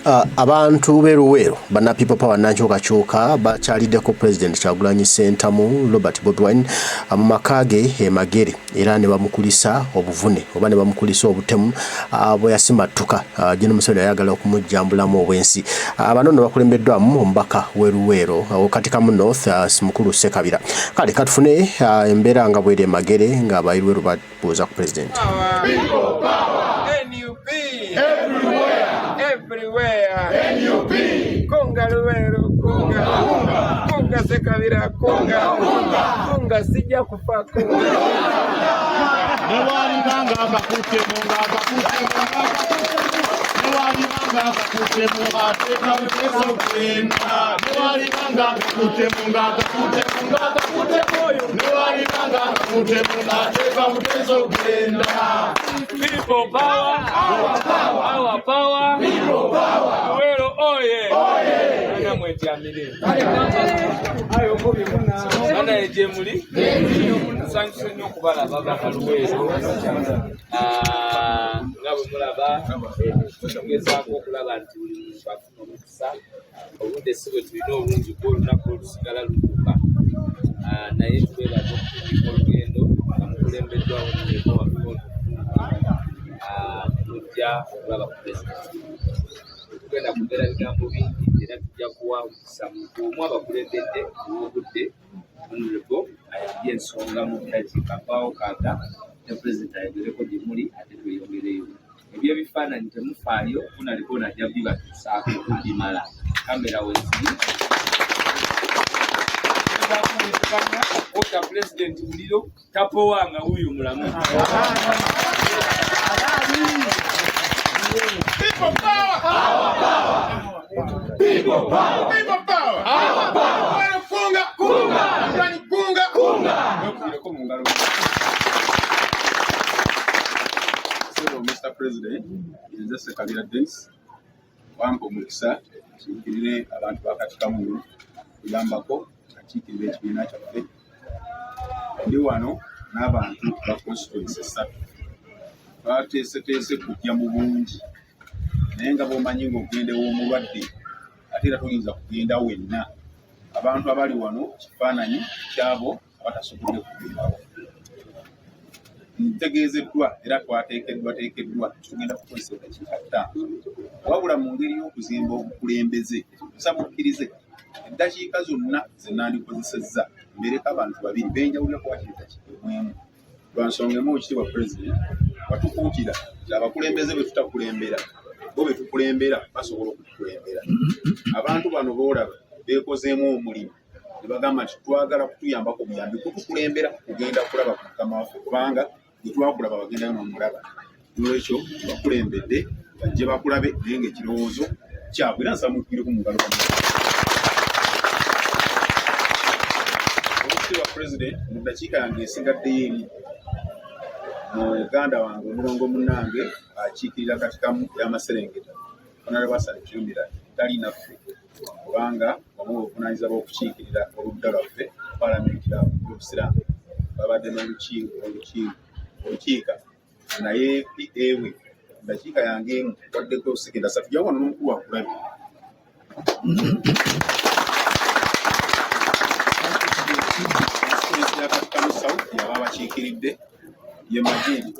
Abantu b'e Luweero banna People Power nankyukakyuka bakyaliddeko Pulezidenti Kyagulanyi Ssentamu Robert Bobi Wine mu maka ge e Magere era ne bamukulisa obuvune oba ne bamukulisa obutemu bwe yasimattuka Gen Museveni ayagala okumujjambulamu obwensi. Bano nno bakulembeddwamu omubaka w'e Luweero Katikamu North Mukulu Ssekabira. Kale katufune embeera nga bw'eri e Magere nga abayi Luweero babuuza ku Pulezidenti. People power. NUP. Everywhere. Everywhere. NUP. Kunga Luweero, kunga. Kunga. Kunga Ssekabira, kunga. Kunga. Kunga sijja kufa kunga. Newalibanga akakuttemu ng'akakuttemu ng'akakuttemu, newalibanga akakuttemu ateeka buteesa okugenda, newalibanga akakuttemu ng'akakuttemu ng'akakuttemu, newalibanga akakuttemu ng'ateeka buteesa okugenda. People power. Our power. Our power. People power. Luweero oye. Oye. Mwetyamire. Bana gye muli. Nsanyuse nnyo okubalaba bana Luweero. Ah, nga bwe mulaba tugezaako okulaba nti buli muntu afuna omukisa. Obudde si bwe tulina obungi bwo olunaku olusigala lutuuka. Ah, naye twebaza okutandika olugendo nga mukulembeddwawo Honorable waffe mujja okulaba ku pulezidenti. Tugenda kwogera bigambo bingi era tujja kuwa omukisa muntu omu abakulembedde olw'obudde Honorable ayambye ensonga mu ddakiika mpaawo kanta ne pulezidenti ayogereko gye muli ate tweyongereyo. Ebyebifaananyi temufaayo Honorable ajja bibatuusaako bimala kamera weziri. Ota pulezidenti muliro tapowanga wuuyo mulamu. People power. Our power. People power. People power. Our power. Luweero kunga. Kunga. Kyagulanyi kunga. Kunga. Mwekubireko mu ngalo. Ssebo Mr. President, nze Ssekabira Denis, wampa omukisa nkiikirire abantu ba Katikamu kuyambako akiikirira ekibiina kyaffe. Ndi wano n'abantu ba constituency essatu. Twateeseteese kujja mu bungi naye nga bw'omanyi ng'ogenda ew'omulwadde ate era toyinza kugenda wenna. Abantu abali wano kifaananyi ky'abo abatasobodde kugendawo. Ntegeezeddwa era twateekeddwateekeddwa tugenda kukozesa eddakiika 5, wabula mu ngeri y'okuzimba obukulembeze nsaba okkirize eddakiika zonna ze nandikozesezza mbeereko abantu babiri benjawulira kuwakiri eddakiika emu lwa nsonga emu. Ekitiibwa Pulezidenti, watukuutira nti abakulembeze be tutakulembera bo be tukulembera basobola okutukulembera. Abantu bano boolaba beekozeemu omulimu ne bagamba nti twagala kutuyambako buyambi kutukulembera kugenda kulaba ku mukama waffe, kubanga bwe twakulaba bagendayo n'omulaba. Nolwekyo bakulembedde bajje bakulabe naye ng'ekirowoozo kyabwe era nsaba mukubireko mu ngalo. Oweekitiibwa Pulezidenti, mu ddakiika yange esigaddeyo eri muganda wange omulongo munnange akiikirira Katikamu y'Amaserengeta, Honorable Hassan Kirumira, tali naffe kubanga wamu obuvunaanyizibwa bw'okukiikirira oludda lwaffe Palamenti y'Obusiraamu babadde n'olukiiko olukiika naye PA we dakiika yange emu waddeko sekenda 3 jawo wano n'omukulu akulabe. Constituency ya Katikamu South yaba abakiikiridde ye Majidi.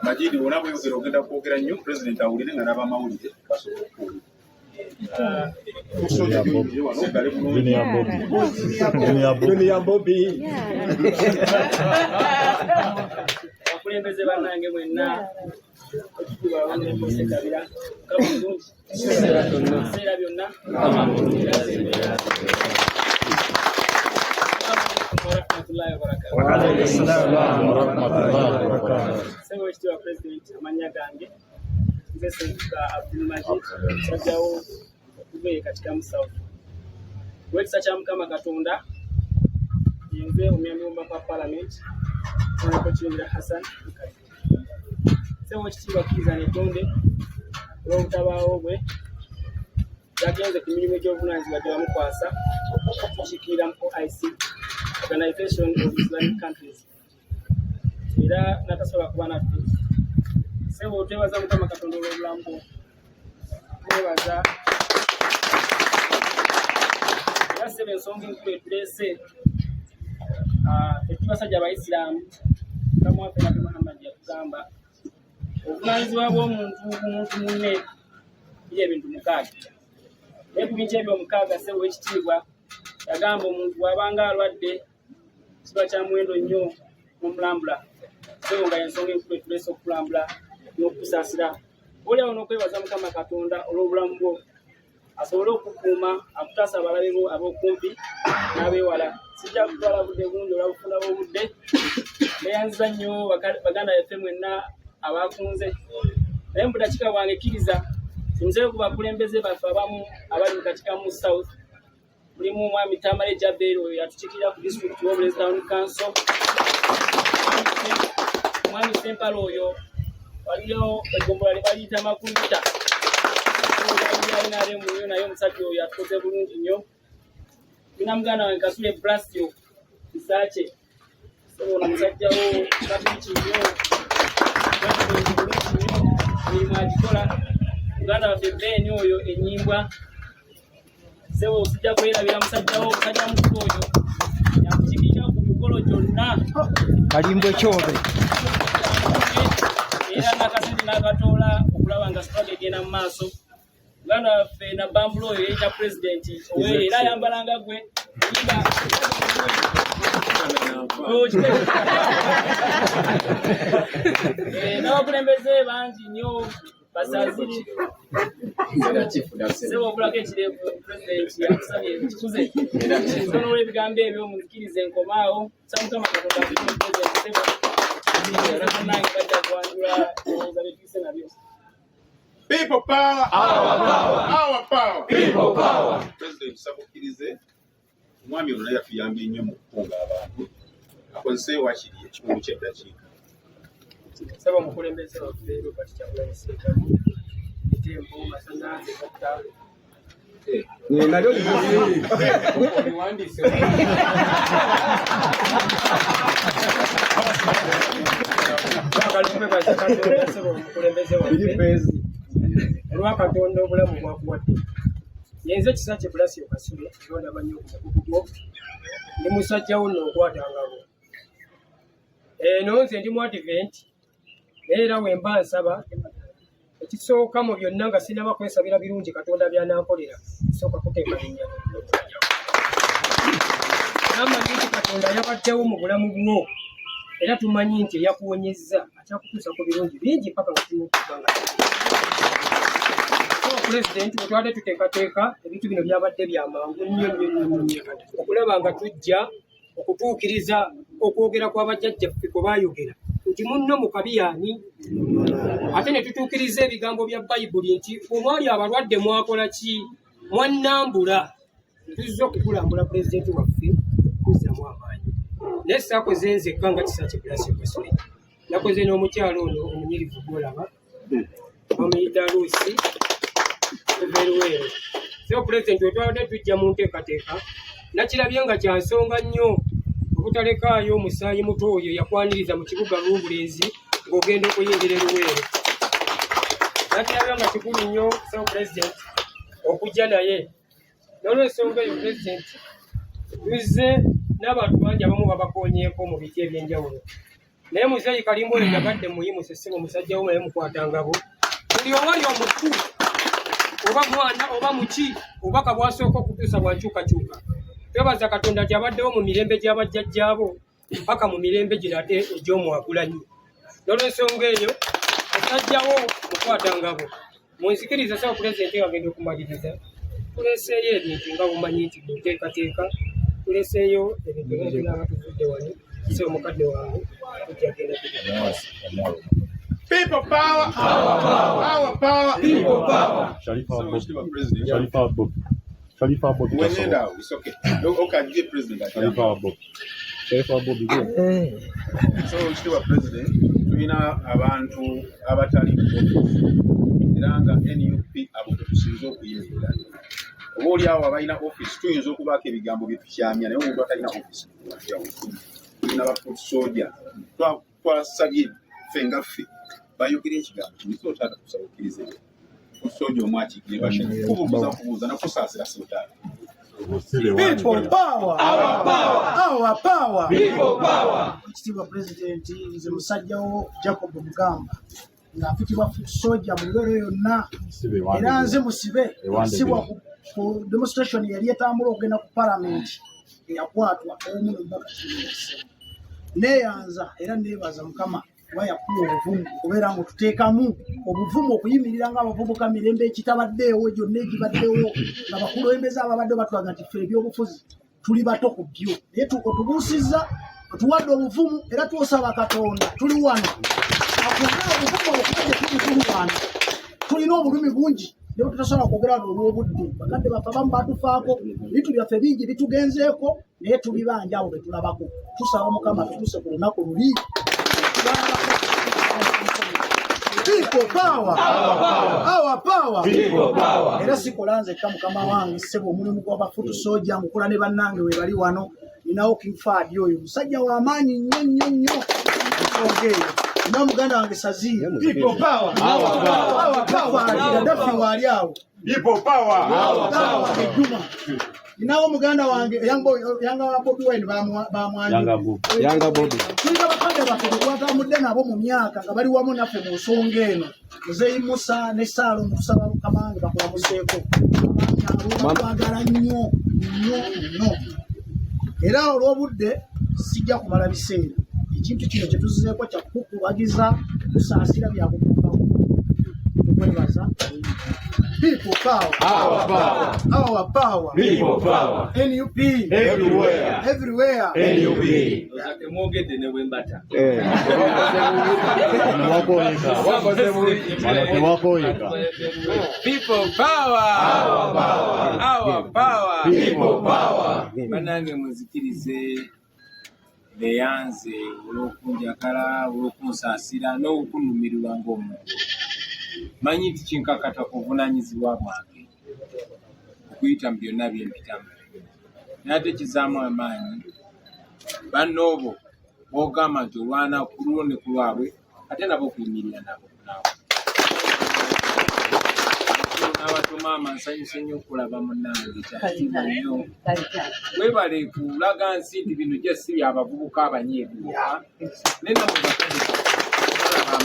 Majidi, wona bweyogera ogenda kwogera nnyo Pulezidenti awulire nga n'abamawulire basobola okuwulira. Junior Bobby. Junior Bobby. Junior Bobby. Abakulembeze bannange mwenna, ekitiibwa Honorable Ssekabira, Mukama mulungi ebiseera byonna. Warahmatullahi wabarakatuh. Warahmatullahi wabarakatuh. Ssebo ekitiibwa President, amannya gange nze Ssenfuka Abdul Majid, musajjawo okuva e Katikamu South. Olw'ekisa kya Mukama Katonda, nze omuyambi w'omubaka wa Parliament, Honorable Kirumira Hassan Mukadde. Ssebo ekitiibwa, kkiriza netonde olw'obutabaawo bwe, yagenze ku mirimu egy'obuvunaanyizibwa gye bamukwasa okukiikirira mu OIC, Organization of Islamic Countries, era n'atasobola kuba naffe. Ssebo, twebaza Mukama Katonda olw'obulamu bwo, twebaza era ssebo ensonga enkulu etuleese, ffe tuli basajja Abayisiraamu. Mukama waffe Nabbi Muhammad yatugamba obuvunaanyizibwa bw'omuntu ku muntu munne biri ebintu 6, naye ku bintu ebyo 6, ssebo w'ekitiibwa, yagamba omuntu bw'abanga alwadde kiba kya muwendo nnyo n'omulambula. Ssebo, nga ensonga enkulu etuleese okukulambula n'okukusaasira oliawo n'okwebaza Mukama Katonda olw'obulamu bwo, asobole okukuuma, akutaasa abalabe bo ab'okumpi n'abeewala. Sijja kutwala budde bungi olwabufuna bw'obudde. Neyanziza nnyo baganda baffe mwenna abakunze, naye mu budakiika bwange kkiriza nzeyo ku bakulembeze baffe abamu abali mu Katikamu South. Mulimu omwami Tamale Jaberi, oyo yatukiikirira ku disitulikiti w'Obulenzi Town Council, omwami Sempala, oyo waliyo eggombolola lye baliyita Makulubita NRM nnyo, naye omusajja oyo atukoze bulungi nnyo. Tulina muganda wange Kasule Brasio Kisakye, sebo ono musajja wo katuliki nnyo, bulungi nnyo, emirimu agikola. Muganda waffe Ben oyo enyimbwa, sebo sijja kwerabira musajja wo, musajja mukulu oyo yakukiikirira ku mikolo gyonna. Kalimbwe Kyobe. Era n'akasente n'akatoola okulaba nga struggle egenda mu maaso. Muganda waffe Nabambula oyo yeyita pulezidenti oweere, era ayambala nga gwe. Yimba. N'abakulembeze bangi nnyo basaziri. Sebo obulako ekirevu, pulezidenti yakusabye kikuze sonola ebigambo ebyo, munzikirize nkomaawo. Sa Mukama Katonda akuume pulezidenti. Sebo, bannange bajja kuwanjula endowooza bye nabyo. People power. Our power. Our power. People power. President, sabukkirize omwami ono naye yatuyambye nnyo mu kukunga abantu, akozese wakiri ekitundu ky'eddakiika. Saba omukulembeze waffe Robert Kyagulanyi Ssentamu, Etembo Masanaze Katta. Nalyo. Obiwandiise. Twagala okwebaza Katonda, ssebo omukulembeze waffe, olwa Katonda obulamu bwakuwadde. Yenze Kisakye Bulasio Kasule, era ondaba nnyo ku mukugu gwo. Ndi musajja wo nno nkwatangabo eno. Nze ndi mu Advent, naye era we mba nsaba, ekisooka mu byonna nga sinaba kwesabira birungi Katonda byanankolera, nsooka kuteeka linnya. Namanyi nti Katonda yabaddewo mu bulamu bwo, era tumanyi nti eyakuwonyezza akyakutuusa ku birungi bingi paka nga tunukuga. Pulezidenti, bwe twabadde tuteekateeka ebintu bino, byabadde bya mangu nnyo nnyo nnyo nnyo okulaba nga tujja okutuukiriza okwogera kw'abajjajjaffe kwe baayogera nti munno mu kabi yaani, ate ne tutuukiriza ebigambo bya Bayibuli nti omwali abalwadde mwakola ki? Mwannambula. Tuzze okukulambula, pulezidenti waffe, kuzzamu amaanyi, naye saakoze nzekka nga Kisakye Bulasio Kasule, nakoze n'omukyalo ono omunyirivu gwolaba, bamuyita Luusi Everweero. So pulezidenti, wetwabadde tujja mu nteekateeka, nakirabye nga kya nsonga nnyo obutalekaayo omusaayi muto oyo yakwaniriza mu kibuga Lw'obulenzi ng'ogenda okuyingira eruweero. Nakirabye nga kikulu nnyo, so pulezidenti, okujja naye. N'olwensonga eyo, pulezidenti, tuzze n'abantu bangi, abamu babakoonyeeko mu biti ebyenjawulo, naye muzeeyi Kalimba oyo njagadde muyimuse. Ssebo, musajja wo, naye mukwatangabo. Buli owali omufu oba mwana oba muki, obubaka bwasooka okutuusa bwa nkyukakyuka. Twebaza Katonda nti abaddewo mu mirembe gy'abajjajjaabo mpaka mu mirembe gino ate egy'omwagulanyi. N'olwensonga eyo, musajjawo mukwatangabo. Munzikiriza, saba pulezidenti, nga ngenda okumaliriza, tuleseeyo ebintu nga bumanyi nti mu nteekateeka tuleseeyo ebintu nga tunaaba tuvudde wano. Si omukadde wange tujja genda. People power. Our power. Our power. People power. Sharifa So, Bobi. Ekitiibwa President. Sharifa Bobi. Sharifa Bobi. Wenenda awo, it's okay. Okay, ajje President ajje. Sharifa Bobi. Sharifa Bobi go. So, Ekitiibwa President, tulina abantu abatali mu office era nga NUP abo tetusinze okuyimirira. Oba oli awo abalina office tuyinza okubaako ebigambo bye tukyamya, naye omuntu atalina office njawulo. Tulina ba foot soldier. Twasabye ffe nga ffe Bayogera ekigambo kino so taata tusaba okkirize omusajja omu akiikire bashakubuuza kubuuza nakusaasira so taata. People power. Our power. Our power. People power. Ekitiibwa Pulezidenti, nze musajja wo Jacob Mugamba nga mpitibwa soja mu lubeero yonna era nze musibe sibwa ku demonstration yali etambula okugenda ku palamenti eyakwatwa omu nomubaka neeyanza era neebaza Mukama kuba yakuwa obuvumu okubeera nga otuteekamu obuvumu okuyimirira ng'abavubuka mirembe ekitabaddeewo gyonna egibaddewo nga bakulembeze ababadde batulaga nti ffe ebyobufuzi tuli bato ku byo naye otubuusizza otuwadde obuvumu era twosaba Katonda tuli wano akwongere obuvumu okuba gye tuli tulwana tulina obulumi bungi naye tutasobola kwogera wano olw'obudde bakadde baffe abamu batufaako ebintu byaffe bingi bitugenzeeko naye tubibanja abo betulabako tusaba Mukama tutuse ku lunaku luli. People power. Our power. People power. Era sikola nzekka mukama wange ssebo omulimu gw'abafutu soja ngukola ne bannange we bali wano ninawo King Fahd oyo musajja wa maanyi nnyo nnyo nnyo ensonga eyo nina muganda wange Sazi. People power. Our power. Our power. Gaddafi waali awo. People power. Our power. Ejjuma. Ninawo muganda wange Yanga Bobi Wine bamwanjula. Yanga Bobi. Tulina bakadde baffe bekwatambudde nabo mu myaka nga bali wamu naffe mu nsonga eno. Muzeeyi Musa ne Saalo nkusaba Mukama wange bakulamuseeko. Abaami abo batwagala nnyo nnyo nnyo. Era olw'obudde sijja kumala biseera. Ekintu kino kye tuzzeeko kya kukubagiza kusaasira bya kukubawo. Tukwebaza. People power. Our power. Our power. People power. NUP. Everywhere. Everywhere. NUP. Temwogedde ne bwe mbata. People power. Our power. Our power. People power. Bannange munzikirize neyanze olw'okunjagala, olw'okunsaasira n'okunnumirirwa ng'omuntu. Manyi nti kinkakata ku buvunaanyizibwa bwange okuyita mu byonna bye mpitamu. Naye ate kizaamu amaanyi banno obo b'ogamba nti olwana ku lulwo ne ku lwabwe ate nabo okuyimirira nabo naawe. N'abato maama nsanyuse nnyo okulaba munnange kyakitiibwa nnyo. Weebale kulaga nsi nti bino gya si byabavubuka abanyeevu naye nammwe bakadde balaba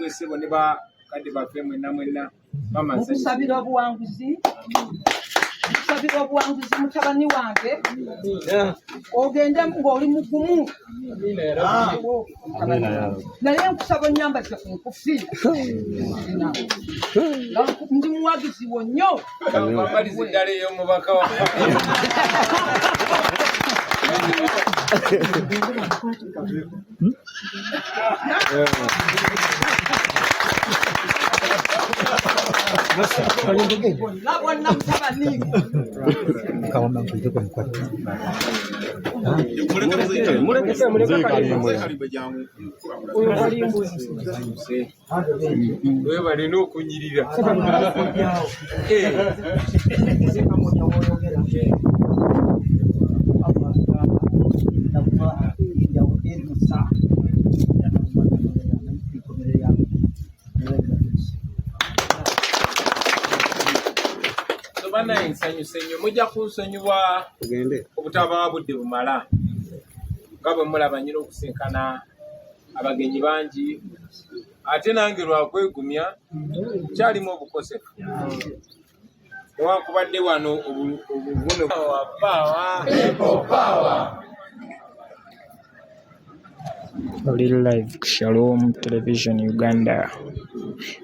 ssebo ne bakadde baffe mwenna mwenna maama nsanyuse. Nkusabira obuwanguzi, nkusabira obuwanguzi mutabani wange, ogende ng'oli mugumu, naye nkusaba onyambaze ku nkufiira nga ndi muwagizi wo nnyo. Kwambaliza eddala ey'omubaka wa Bonna bonna mutabani. Weebale n'okunyirira. So bannaye nsanyuse nnyo mujja kunsonyiwa obutabawa budde bumala nga bwe mulaba nyina okusinkana abagenyi bangi ate nange lwakwegumya kyalimu obukosefu newankubadde wano obuvune. People power. Oli live ku Shalom Television Uganda.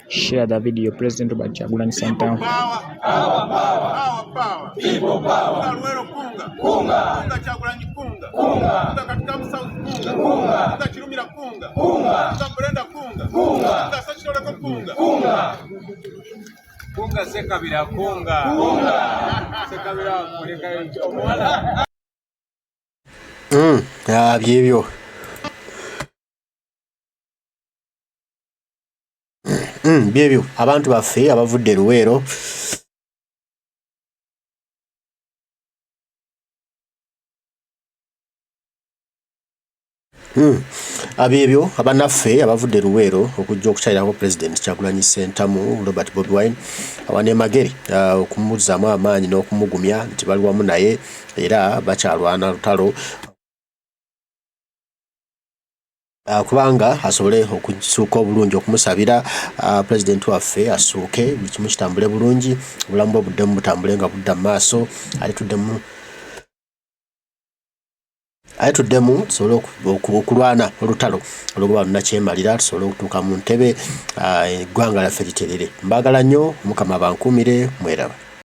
Share the video. President Robert Kyagulanyi Ssentamu. Power. Our power. Our power. People power. Kunga Luwero kunga. Kunga. Kunga Kyagulanyi kunga. Kunga. Kunga Katikamu South kunga. Kunga. Kunga Kirumira kunga. Kunga. Kunga Brenda kunga. Kunga. Kunga Ssekitoleko kunga. Kunga. Kunga Sekabira kunga. Kunga. Sekabira muleka omuwala. Byebyo byebyo abantu baffe abavudde Luweero. Abyebyo abanaffe abavudde Luweero okujja okukyalirako Pulezidenti Kyagulanyi Ssentamu Robert Bobi Wine awano e Magere okumuzzaamu amaanyi n'okumugumya nti bali wamu naye era bakyalwana lutalo kubanga asobole okusuuka obulungi okumusabira pulezidenti waffe asuuke buli kimu kitambule bulungi obulamu bwe buddemu butambule nga budda mu maaso ate tuddemu Aye tuddemu tusobole okulwana olutalo olwokuba lunnakyemalira tusobole okutuuka mu ntebe eggwanga lyaffe literere. Mbaagala nnyo Omukama abankuumire mweraba.